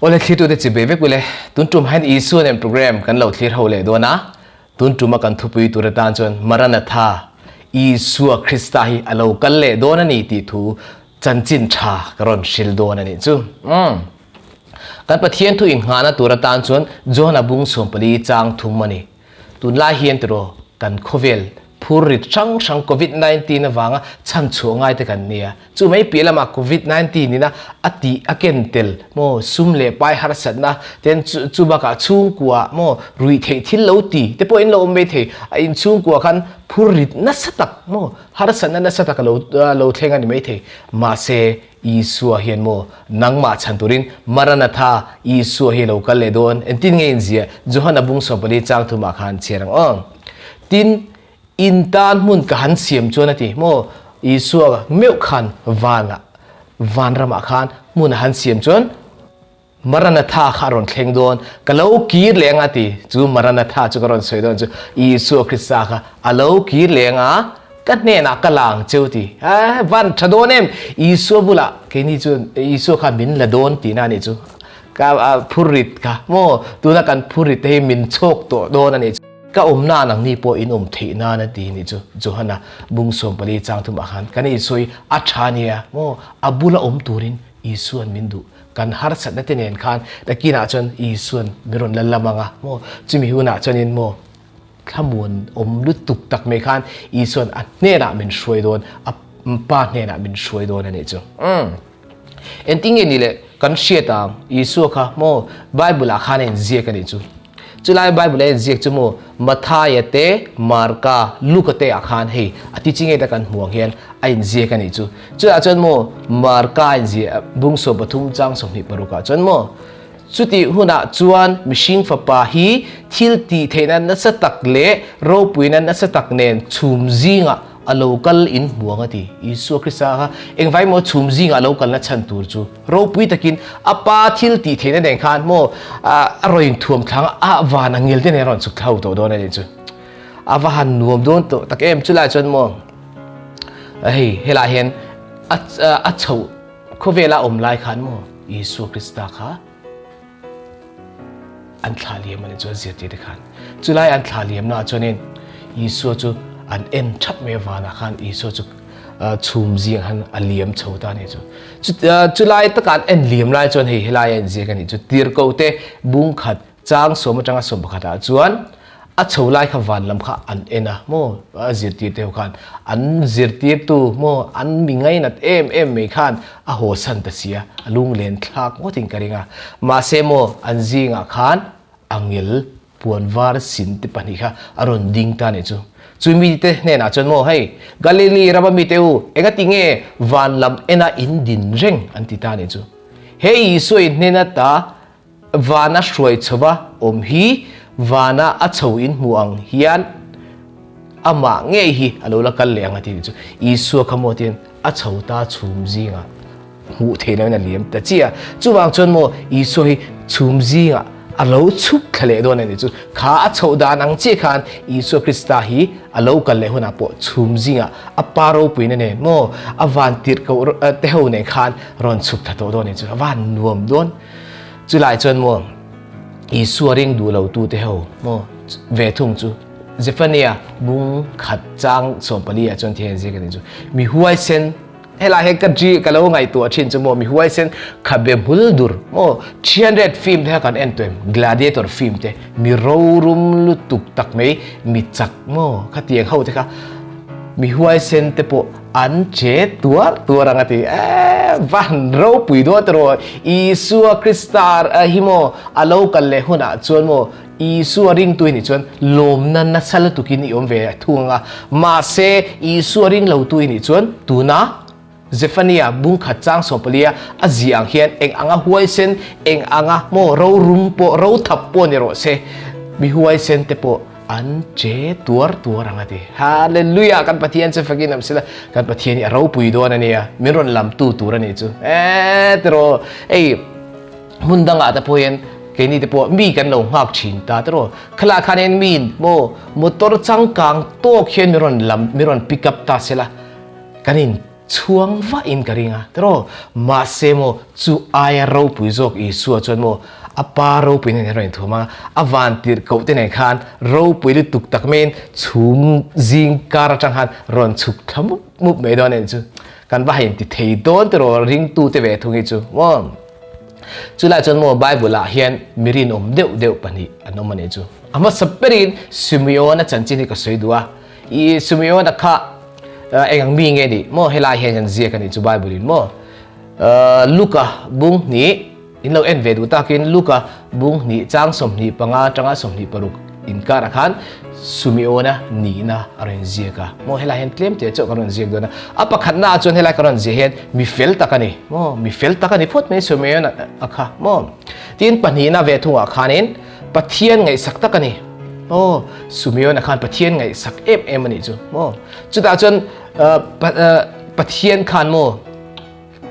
Awle thlirtute chibei vek ule, tun tum hian Isua nen program kan lo thlir ho leh dawn a, tun tuma kan thupui tur atan chuan Maranatha, Isua Krista hi a lo kal leh dawn a ni tih thu chanchin tha ka rawn hril dawn a nih chu. Umm. Kan Pathian thu inghahna tur atan chuan Johana bung 14 chang thum a ni. Tunlai hian tiraw kan khawvel phur rit hrang hrang Covid 19 avanga chhan chhuah ngai te kan nia. Chu mai piah lamah Covid 19 ina a tih a ken tel maw sum leh pai harsatna ten chu chu bakah chhungkua maw ruih theih thil lo ti te pawh in lo awm mai thei. A inchhungkua khan phur rit nasa tak maw harsatna nasa tak a lo lo thleng a ni mai thei. Mahse Isua hian maw nangmah chhan turin Maranatha, Isua hi lo kal leh dawn? Engtin nge in ziah? Johana bung 14 chang thumah khan chhiar ang aw. Tin, in tan hmun ka han siam chuan a ti maw? Isua meuh khan vanah, vanramah khan hmun a han siam chuan Maranatha kha a rawn thleng dawn, ka lo kir leh anga ti. Chu Maranatha chu ka rawn sawi dawn chu Isua Krista kha a lo kir leh anga ka hnenah ka la ang cheu ti. A van tha dawn em? Isua bulah keini chuan Isua kha min la dawn tihna a nih chu. Ka phurrit kha maw tuna kan phurrit te hi min chhawk tawh dawn a nih chu. Ka awmna nangni pawh in awm theih nan a ti nih chu Johana bung 14 chang thumah khan kan Isua hi a tha nia maw a bula awm turin Isuan min duh. Kan harsatna te nen khan nakinah chuan Isuan min rawn la lam ang a maw? Chumi hunah chuanin maw thlamuan awm lutuk tak mai khan Isuan a hnenah min hruai dawn, a Pa hnenah min hruai dawn a nih chu. Umm. Engtin nge ni le kan hriat ang Isua kha maw Bible ah khan a inziak a nih chu. Chulai Bible a inziak chu maw Mathaia te, Marka, Luka te ah khan hei a ti chi ngei ta kan hmu ang hian a inziak a nih chu. Chutah chuan maw Marka a inziah bung 13 chang 26 ah chuan maw chutih hunah chuan mihring fapa hi thil tih theihna nasa tak leh ropuina nasa tak nen chhum zingah a lo kal in hmu ang a ti. Isua Krista kha engvai maw chhum zingah a lo kalna chhan tur chu ropui takin a pa thil tih theihna nen khan maw a rawn inthuam thlang a, a van a ngil te nen a rawn chhuk thlau tawh dawn a nih chu. A va han nuam dawn tawh tak em chulai chuan maw hei helai hian a a chhoh khawvela awm lai khan maw Isua Krista kha an thlah liam a ni chu a zirtir te khan chulai an thlah liam na chuanin Isua chu an en thap mai vanah khan Isua chu chhum zing han a liam chho ta ni chu chulai taka an en liam lai chuan hei helai a inziak a nih chu tirhkoh te bung khat chang sawm atanga sawm pakhat ah chuan a chho lai kha van lam kha an en a maw a zirtir te ho khan an zirtirtu maw an mi ngainat em em mai khan a haw san ta sia a lunglen thlak ngawt in ka ring a mahse maw an zingah khan angel puan var sin te pahnih kha a rawn ding ta nih chu chu mi te hnenah chuan maw hei Galili rama mi te u engati nge van lam ena in din reng an ti ta nih chu he Isua in hnena ta Vana hruai chhova awm hi vana a chho in hmu ang hian amah ngei hi a lo la kal leh ang a ti chu Isua kha maw tiin a chho ta chhum zingah hmuh theih loin a liam ta chiah a. Chuvang chuan maw Isua hi chhum zingah a lo chhuk thla leh dawn a ni chu. Kha a chhoh dan ang chiah khan Isua Krista hi a lo kal leh hunah pawh chhum zingah a pa ropuina nen maw a van tirhkoh te ho nen khan rawn chhuk thla tawh dawn a ni chu. A van nuam dawn. Chulai chuan maw Isua ring duh lo tute ho maw ve thung chu Zephaniah bung khat chang 14 ah chuan thian ziak a ni chu mi huaisen helai he ka dri ka lo ngaihtuah thin chu maw mi huaisen khabe hmul dur maw 300 film te kha kan en tuem gladiator film te mi rorum lutuk tak mai mi chak maw khatiang ho te kha mi huaisen te pawh An che tuar tuar ang a ti. Eh, van ropui dawn te rawh. Isua Krista hi maw a lo kal leh hunah chuan maw Isua ringtu hi nih chuan lawmna nasa lutukin i awm ve thung ang a. Mahse, Isua ring lotu hi nih chuan tuna Zephaniah bung khat chang 14 a a ziah ang hian eng anga huaisen, eng anga maw rorum pawh, rothap pawh ni rawh se, mi huaisen te pawh An che tuar tuar ang a ti. Hallelujah! Kan Pathian chu fakin awm sila, kan Pathian hi a ropui dawn a nia, min rawn lamtu tur a nih chu. Eee tiraw, hei hmun dangah te pawh hian keini te pawh mi kan lo nghak thin ta tiraw. Khalai khanin miin maw motor changkang tawk hian min rawn lam, min rawn pick up ta sela, kan in. Chhuang vah in ka ring a, tiraw? Mahse maw, chu aia ropui zawk Isua chuan maw, a pa ropui nen hian rawn inthuam a, a van tirh koh te nen khan ropui lutuk tak maiin chhum zing kar atang khan rawn chhuk thla mup mup mai dawn a nih chu. Kan va han inti thei dawn tiraw ringtu te ve thung hi chu maw. Chulai chuan maw Bible ah hian mi rinawm deuh deuh pahnih an awm a nih chu. A hmasa berin Simeon-a chanchin hi ka sawi duh a. I Simeon-a kha eng ang mi nge nih maw helai hian kan ziak a nih chu Bible in maw. Luka bung hnih in lo en ve duh takin Luka bung hnih chang 25 atanga 26 inkarah khan Simeon-a nihna a rawn ziak a. Maw helai hian tlem te chauh kan rawn ziak dawn a. A pakhatna ah chuan helai kan rawn ziah hian mi fel tak a ni. Maw mi fel tak a ni phawt mai Simeon-a kha maw. Tin pahnihna ve thungah khanin Pathian ngaihsak tak a ni. Aw, Sumeon-a khan Pathian ngaihsak em em a nih chu. Maw? Chutah chuan Pathian khan maw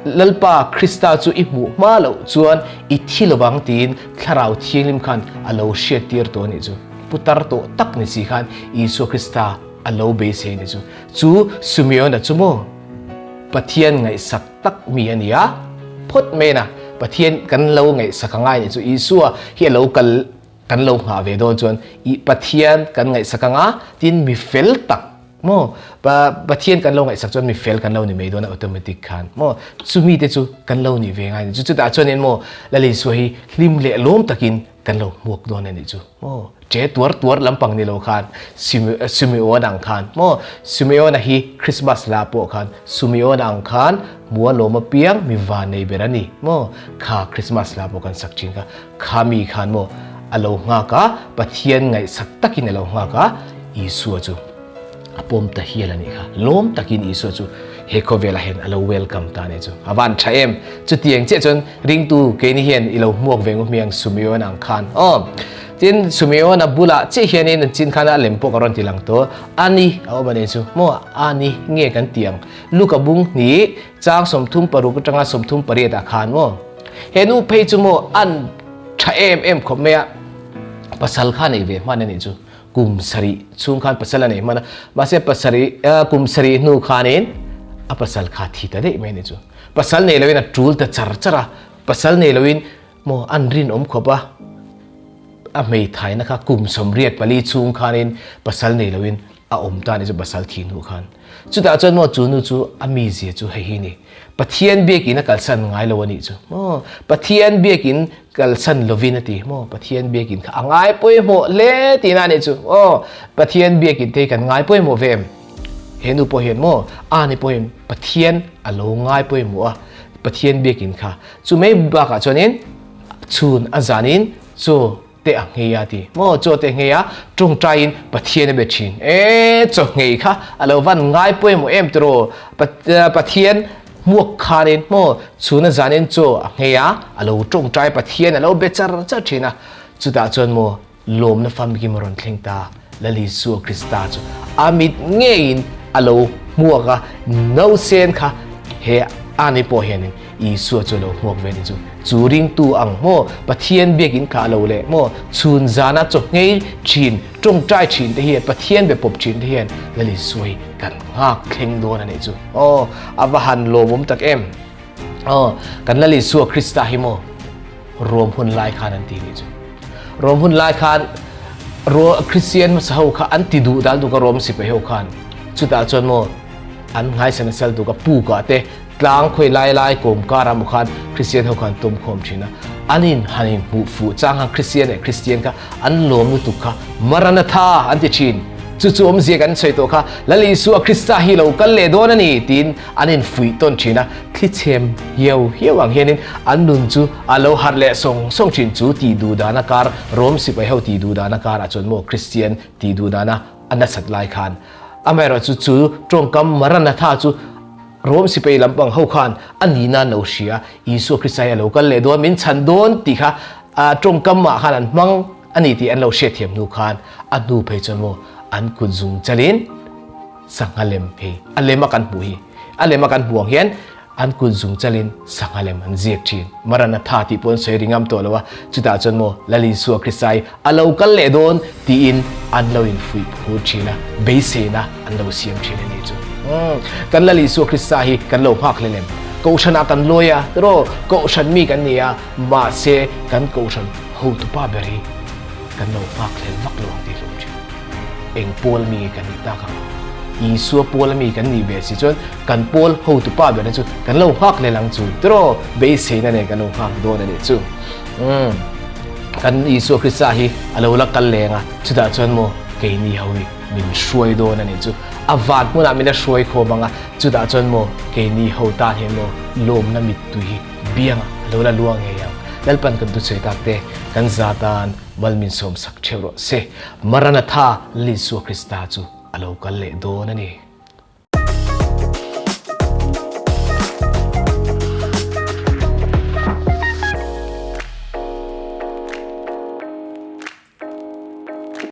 Lalpa Krista chu i hmuh hma loh chuan i thi lovang tiin Thlarau Thianghlim khan a lo hriattir tawh a nih chu. Putar tawh tak ni si khan Isua Krista a lo beisei a nih chu. Chu Sumeon-a chu maw Pathian ngaihsak tak mi a ni a, phawt mai na Pathian kan lo ngaihsak a ngai nih chu Isua hi a lo kal kan lo nghah ve dawn chuan i Pathian kan ngaihsak anga tin mi fel tak maw Pathian kan lo ngaihsak chuan mi fel kan lo ni mai dawn a automatic khan maw chumi te chu kan lo nih ve ngai ni chu chutah chuanin maw Lal Isua hi hlim leh lawm takin kan lo hmuak dawn a nih chu maw che tuar tuar lampang ni lo khan Simeon ang khan maw Simeon a hi Christmas la pawh khan Simeon ang khan mua lawm apiang mi van nei ber a ni maw kha Christmas la pawh kan sak thin kha kha mi khan maw a lo nghak a Pathian ngaihsak takin a lo nghak a Isua chu a pawm ta hial a nih kha. Lawm takin Isua chu he khawvelah hian a lo welcome ta a nih chu. A van tha em! Chutiang chiah chuan ringtu keini hian i lo hmuak ve ngu hmiang Sumeon ang khan. Aw, tin Sumeon a bulah chiah hianin an chin khan a lem pawh ka rawn ti lang tawh. Ani a awm a nih chu. Maw ani nge kan ti ang? Luka bung hnih chang 36 atanga 38 ah khan maw he nu phei chu maw an tha em em khawp mai a, pasal kha nei ve hman a nih chu. Kum sarih chhung khan pasal a nei hman a, mahse pasarih kum sarih hnu khanin a pasal kha thi ta daih mai a ni chu. Pasal nei loin a tul ta char char a, pasal nei loin maw an rinawm khawp a, a hmeithaina kha kum 84 chhung khanin pasal nei loin a awm ta a ni chu pasal thi hnu khan. Chutah chuan maw chu nu chu a mizia chu hei hi a ni. Pathian biakin a kalsan ngai lo a nih chu maw? Pathian biakin kalsan lovin a ti maw? Pathian biakin kha a ngai pawimawh hle tihna a nih chu aw. Pathian biakin te hi kan ngai pawimawh ve em? He nu pawh hian maw a ni pawh hian Pathian a lo ngai pawimawh a, Pathian biakin kha chu mai bakah chuanin chhun a zanin chaw te a nghei a ti maw chaw te nghei a tawngtaiin Pathian a be thin e chaw nghei kha a lo van ngai pawimawh em tiraw Pathian hmuak khanin maw chhuna zanin chaw a nghei a a lo tawngtai Pathian a lo be char char thin a chutah chuan maw lawmna famkim a rawn thleng ta Lal Isua Krista chu a mit ngeiin a lo hmuak a nausen kha he ani pawh hianin Isua chu a lo hmuak ve ni chu. Chu ringtu ang maw Pathian biakin kha a lo leh maw chhun zana chaw nghei thin, tawngtai thin te hian Pathian be pawp thin te hian Lal Isua hi kan nghak thleng dawn a nih chu. Aw a va han lawmawm tak em. Aw kan Lal Isua Krista hi maw Rom hun lai khan an ti nih chu. Rom hun lai khan Kristian hmasa ho kha an ti duh dal duk a Rom sipai ho khan. Chutah chuan maw an nghaisana sal duk a pukah te Tlang khawi lai lai kawm kar ah maw khan Kristian ho khan tum khawm thin a, an in han in hmuh fuh chang khan Kristian leh Kristian kha an lawm lutuk kha Maranatha an ti thin. Chu chu awmzia kan sawi tawh kha Lal Isua Krista hi lo kal leh dawn a ni tiin an in fuih tawn thin a, thli chhem hiau hiau ang hianin an nun chu a lo harh leh sawng sawng thin. Chu tih duh dana kar Rom sipai ho tih duh dana karah chuan maw Kristian tih duh dana a nasat lai khan amaherawhchu chu tawngkam Maranatha chu Rom sipai lampang ho khan a nihna an lo hria, Isua Krista hi a lo kal leh dawn, min chhan dawn tih kha tawngkam ah khan an hmang a ni tih an lo hriatthiam hnu khan a hnu phei chuan maw an kut zung chalin sangha lem phei a lem a kan hmuh hi a lem a kan hmuh ang hian an kut zung chalin sangha lem an ziak thin. Maranatha tih pawh an sawi ri ngam tawh lo a, chutah chuan maw Lal Isua Krista hi a lo kal leh dawn tiin an lo infuih phur thin a, beiseina an lo siam thin a nih chu. Kan Lal Isua Krista hi kan lo nghak hlel em? Kohhranah kan lawi a, tiraw? Kohhran mi kan ni a, mahse kan kohhran hotupa ber hi kan lo nghak hlel vak lo ang tih hlawm thin. Eng pawl mi nge kan nih tak ang? Isua pawl ami kan nih ve si chuan kan pawl hotupa ber chu kan lo nghak hlel ang chu, tiraw? Beiseina nen kan lo nghak dawn a nih chu. Kan Isua Krista hi a lo la kal leng a, chutah chuan maw keini ho hi min hruai dawn a nih chu. A van hmunah min la hruai khawm ang a, chutah chuan maw keini ho tan hian maw lawmna mittui hi biangah a lo la luang ngei ang. Lalpan kan thusawi tak te kan za tan mal min sawmsak theuh rawh se. Maranatha, Lal Isua Krista chu a lo kal leh dawn a ni.